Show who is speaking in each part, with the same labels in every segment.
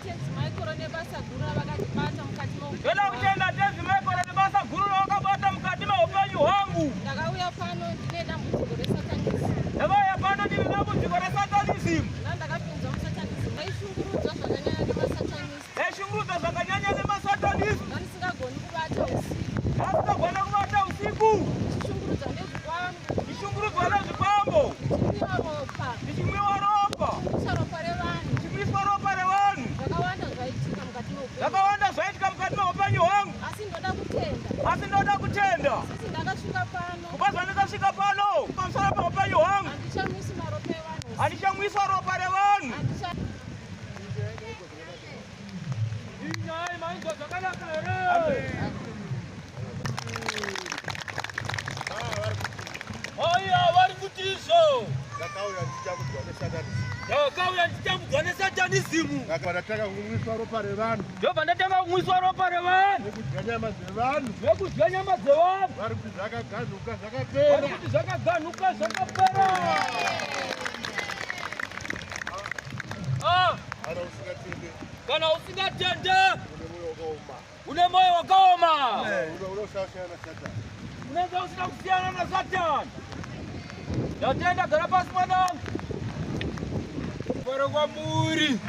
Speaker 1: Tenzi Maikoro nebasa guru ravakatibata mukati meupenyu
Speaker 2: Ndoda
Speaker 1: hwangu.
Speaker 2: kutenda Tenzi Maikoro nebasa guru ravakabata mukati meupenyu hwangu.
Speaker 1: Ndakauya pano ndine dambudziko resatanism.
Speaker 2: Ndakauya pano ndine dambudziko resatanism.
Speaker 1: Ndandakapinzwa musatanism. Ndaishungurudzwa zvakanyanya nemasatanist.
Speaker 2: Ndaishungurudzwa zvakanyanya nemasatanist.
Speaker 1: Ndandisingagoni kuvata usiku.
Speaker 2: Ndasingagona kuvata usiku.
Speaker 1: Ndichishungurudzwa nezvikwambo.
Speaker 2: Ndichishungurudzwa nezvikwambo.
Speaker 1: Ndichimwiwa ropa.
Speaker 2: Ndichimwiwa ropa.
Speaker 1: Ndichimwiswa ropa revanhu.
Speaker 2: Ndichimwiswa ropa revanhu.
Speaker 1: Zvakawanda zvaitika mukati meupenyu.
Speaker 2: Zvakawanda zvaitika mukati meupenyu hwangu.
Speaker 1: Asi ndoda kutenda.
Speaker 2: Asi ndoda kutenda.
Speaker 1: Sisi ndakasvika pano.
Speaker 2: Kubva zvandakasvika pano pamusoro peupenyu hwangu.
Speaker 1: Handichamwisi maropa evanhu.
Speaker 2: Handichamwiswa ropa revanhu.
Speaker 1: Handicha
Speaker 2: Inyaya mainzwa zvakanaka here? Haya vari kuti izvo.
Speaker 3: Ndakauya ndichitambudzwa nesatanism.
Speaker 2: Ndakauya ndichitambudzwa nesatanism.
Speaker 3: Ndakabva ndatanga kumwiswa ropa revanhu.
Speaker 2: Ndobva ndatanga kumwiswa ropa revanhu.
Speaker 3: Nekudya nyama dzevanhu.
Speaker 2: Nekudya nyama dzevanhu.
Speaker 3: Vari kuti zvakaganhuka zvakapera.
Speaker 2: Vari kuti zvakaganhuka zvakapera. Ah.
Speaker 3: Kana usingatende.
Speaker 2: Kana usingatende.
Speaker 3: Une moyo wakaoma.
Speaker 2: Une moyo wakaoma.
Speaker 3: Unenge
Speaker 2: Unenge usina kusiyana naSatani. Ndatenda, gara pasi mwanangu.
Speaker 4: Rufaro kwamuri.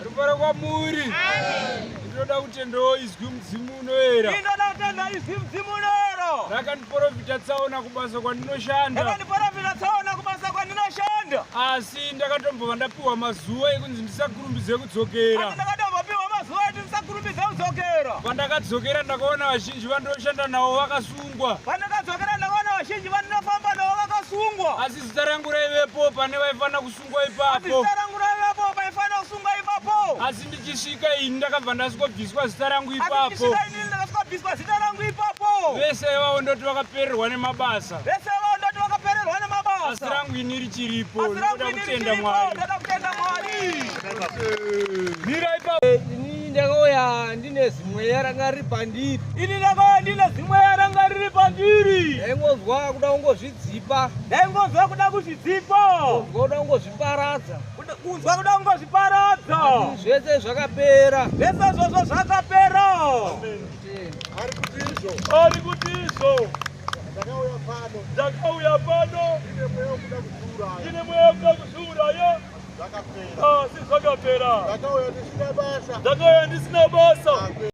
Speaker 4: Rufaro kwamuri. Ndinoda kutendawo izwi mudzimu unoera.
Speaker 2: Ndinoda kutenda izwi mudzimu unoera.
Speaker 4: Rakandiporofita tsaona kubasa kwandinoshanda.
Speaker 2: Rakandiporofita tsaona kubasa kwandinoshanda.
Speaker 4: Asi ndakatombova ndapiwa mazuva ekunzi ndisakurumbidze kudzokera.
Speaker 2: Asi ndakatombopiwa mazuva ekuti ndisakurumidze kudzokera.
Speaker 4: Pandakadzokera ndakaona vazhinji vandinoshanda navo vakasungwa.
Speaker 2: Pandakadzokera ndakaona vazhinji vandinofamba navo vakasungwa.
Speaker 4: Asi zita rangu raivepo pane vaifanira kusungwa ipapo.
Speaker 2: Asi zita rangu raivepo paifanira kusungwa ipapo.
Speaker 4: Asi ndichisvika ini ndakabva ndasvikobviswa zita rangu ipapo.
Speaker 2: Asi ndichisvika ini ndakasvikobviswa zita rangu ipapo.
Speaker 4: Vese ivavo ndoti vakapererwa nemabasa.
Speaker 2: Vese ivavo ndoti vakapererwa nemabasa.
Speaker 4: Asi rangu ini richiripo.
Speaker 2: Asi rangu
Speaker 4: Ndinoda
Speaker 2: ini
Speaker 4: kutenda
Speaker 2: richiripo.
Speaker 4: Mwari.
Speaker 2: Ndinoda kutenda Mwari.
Speaker 4: Mira ipapo.
Speaker 5: Ini ndakauya ndine zimweya ranga riri pandiri.
Speaker 2: Ini ndakauya ndine zimweya ranga riri pandiri.
Speaker 5: Ndaingonzwa kuda kungozvidzipa.
Speaker 2: Ndaingonzwa kuda kuzvidzipa.
Speaker 5: Kunzwa kuda kungozviparadza.
Speaker 2: Kunzwa kuda kungozviparadza.
Speaker 5: Zvese zvakapera.
Speaker 2: Zvese izvozvo zvakapera.
Speaker 3: Ari kuti izvo.
Speaker 2: Ari kuti izvo.
Speaker 3: Ndakauya pano.
Speaker 2: Ndakauya pano.
Speaker 3: Ndine mweya wekuda kuzviuraya.
Speaker 2: Ndine mweya wekuda kuzviuraya.
Speaker 3: Zvakapera.
Speaker 2: Asi zvakapera.
Speaker 3: Ndakauya ndisina basa.
Speaker 2: Ndakauya ndisina basa.